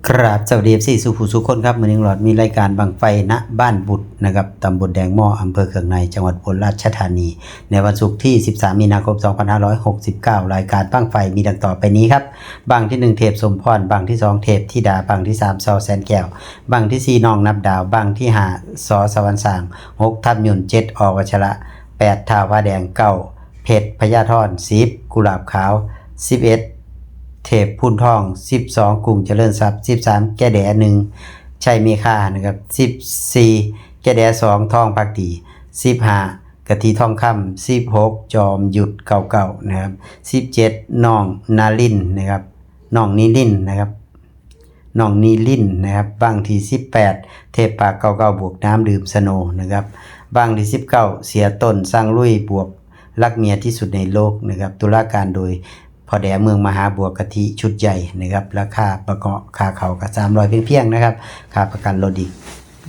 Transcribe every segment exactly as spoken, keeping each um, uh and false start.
ครับ สวัสดี เอฟซี สู่ผู้สู่คนครับ มื้อนี้ลุงหลอดมีรายการบั้งไฟ ณ บ้านบุตรนะครับ ตำบลแดงหม้อ อำเภอเคืองใน จังหวัดอุบลราชธานี ในวันศุกร์ที่ สิบสาม มีนาคม สองพันห้าร้อยหกสิบเก้า รายการบั้งไฟมีดังต่อไปนี้ครับ บั้งที่หนึ่ง เทพสมพร บั้งที่สอง เทพธิดา บั้งที่สาม ส.แสนแก้ว บั้งที่สี่ น้องนับดาว บั้งที่ห้า ส.สวรรค์สร้าง หก ทับยุน เจ็ด อ.วัชระ แปด ท้าวผาแดง เก้า เพชรพญาธร สิบ กุหลาบขาว สิบเอ็ด เทพพูนทอง สิบสอง กุ้งเจริญทรัพย์ สิบสาม แก้แดหนึ่ง ชัยเมฆานะครับ สิบสี่ แก้แดสอง ทองภักดี สิบห้า กะทิทองคำ สิบหก จอมยุทธ เก้าเก้า นะครับ สิบเจ็ด น้องนารินทร์นะครับ น้องนิรินทร์นะครับ น้องนิรินทร์นะครับ บั้งที่ สิบแปด เทพปาก เก้าเก้า บวกน้ำดื่มสโนว์นะครับ บั้งที่ สิบเก้า เสียต้นสร้างลุย บวกรักเมียที่สุดในโลกนะครับ ตุลาการโดยพ่อแดเมืองมหาบัว กะทิชุดใหญ่นะครับ ราคาประกอบค่าเขาก็ สามร้อย เพียงๆนะครับ ค่าประกันรถอีก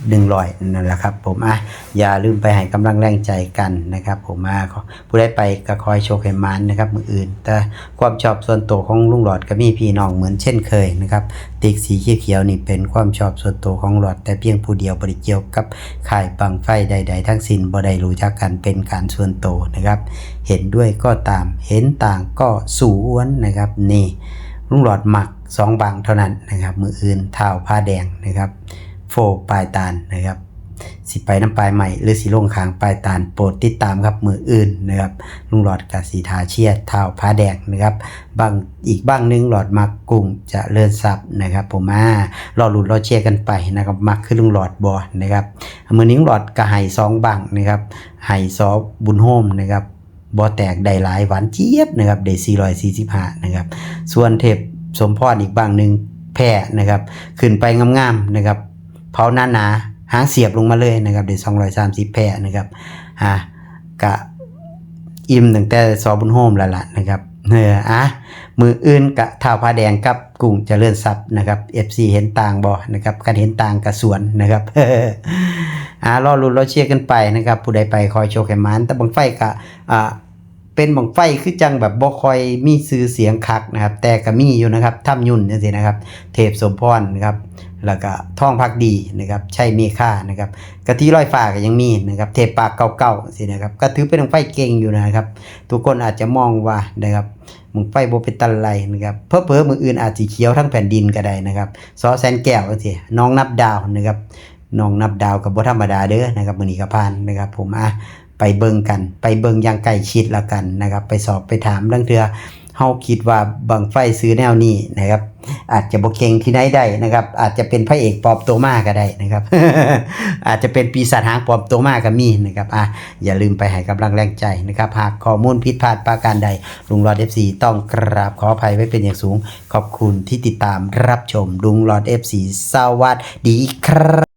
หนึ่งร้อย นั่นแหละครับผม อ่ะ อย่าลืมไปให้กำลังแรงใจกันนะครับผม อ่ะ ขอ ผู้ใดไปก็ขอให้โชคให้หมานนะครับ มื้ออื่น แต่ความชอบส่วนตัวของลุงหลอดก็มีพี่น้องเหมือนเช่นเคยนะครับ ติ๊กสีเขียวๆนี่เป็นความชอบส่วนตัวของหลอดแต่เพียงผู้เดียว บ่ได้เกี่ยวกับค่ายบั้งไฟใดๆทั้งสิ้น บ่ได้รู้จักกันเป็นการส่วนตัวนะครับ เห็นด้วยก็ตาม เห็นต่างก็สวนนะครับ นี่ ลุงหลอดมักสองบั้งเท่านั้นนะครับ มื้ออื่นท้าวผาแดงนะครับ โฟปลายตาลนะครับ สิไปนำปลายใหม่หรือสิลงข้างปลายตาล โปรดติดตามครับ มื้ออื่นนะครับ ลุงหลอดกะสิท่าเชียร์ท้าวผาแดงนะครับ บั้ง อีกบั้งหนึ่งหลอดมัก กุ้งเจริญทรัพย์นะครับผม อ่า รอลุ้นรอเชียร์กันไปนะครับ มักคือลุงหลอดบ่นะครับ มื้อนี้ลุงหลอดก็ให้สองบั้งนะครับ ให้ ส.บุญโฮมนะครับ บ่แตก ได้หลาย หวานเจี๊ยบนะครับ ได้ สี่ร้อยสี่สิบห้า นะครับ ส่วนเทพสมพรอีกบั้งหนึ่งแพ้นะครับ ขึ้นไปงามๆนะครับ เผาหนาๆ หางเสียบลงมาเลยนะครับ ได้ สองร้อยสามสิบ แพ้นะครับ อ่ะ กะอิ่มตั้งแต่ ส.บุญโฮม แล้วล่ะนะครับ เออ อ่ะ มื้ออื่นกะท้าวผาแดงกับกุ้งเจริญทรัพย์นะครับ เอฟซี เห็นต่างบ่นะครับ คันเห็นต่างกะสวนนะครับ อ่ะ รอลุ้นรอเชียร์กันไปนะครับ ผู้ใดไปขอให้โชคให้หมาน แต่บั้งไฟกะ อ่ะ เป็นบั้งไฟคือจั่งแบบบ่ค่อยมีชื่อเสียงคักนะครับ แต่ก็มีอยู่นะครับ ถ้ำยุนจั่งซี้นะครับ เทพสมพรนะครับ แล้วก็ทองภักดีนะครับ ชัยเมฆานะครับ กะทิลอยฟ้าก็ยังมีนะครับ เทพปาก เก้าเก้า จั่งซี้นะครับ ก็ถือเป็นบั้งไฟเก่งอยู่นะครับ ทุกคนอาจจะมองว่านะครับ บั้งไฟบ่เป็นตาใดนะครับ เผลอๆมื้ออื่นอาจสิเขียวทั้งแผ่นดินก็ได้นะครับ ส.แสนแก้วจั่งซี้ น้องนับดาวนะครับ น้องนับดาวก็บ่ธรรมดาเด้อนะครับ มื้อนี้ก็ผ่านนะครับผม อ่ะ ไปเบิ่งกัน ไปเบิ่งอย่างใกล้ชิดแล้วกันนะครับ ไปสอบไปถาม ลางเทื่อเฮาคิดว่าบั้งไฟชื่อแนวนี้นะครับ อาจจะบ่เก่งที่ไหนได้นะครับ อาจจะเป็นพระเอกปลอมตัวมาก็ได้นะครับ อาจจะเป็นปีศาจหางปลอมตัวมาก็มีนะครับ อ่ะ อย่าลืมไปให้กำลังแรงใจนะครับ หากข้อมูลผิดพลาดประการใด ลุงหลอด เอฟซี ต้องกราบขออภัยไว้เป็นอย่างสูง ขอบคุณที่ติดตามรับชม ลุงหลอด เอฟซี สวัสดีครับ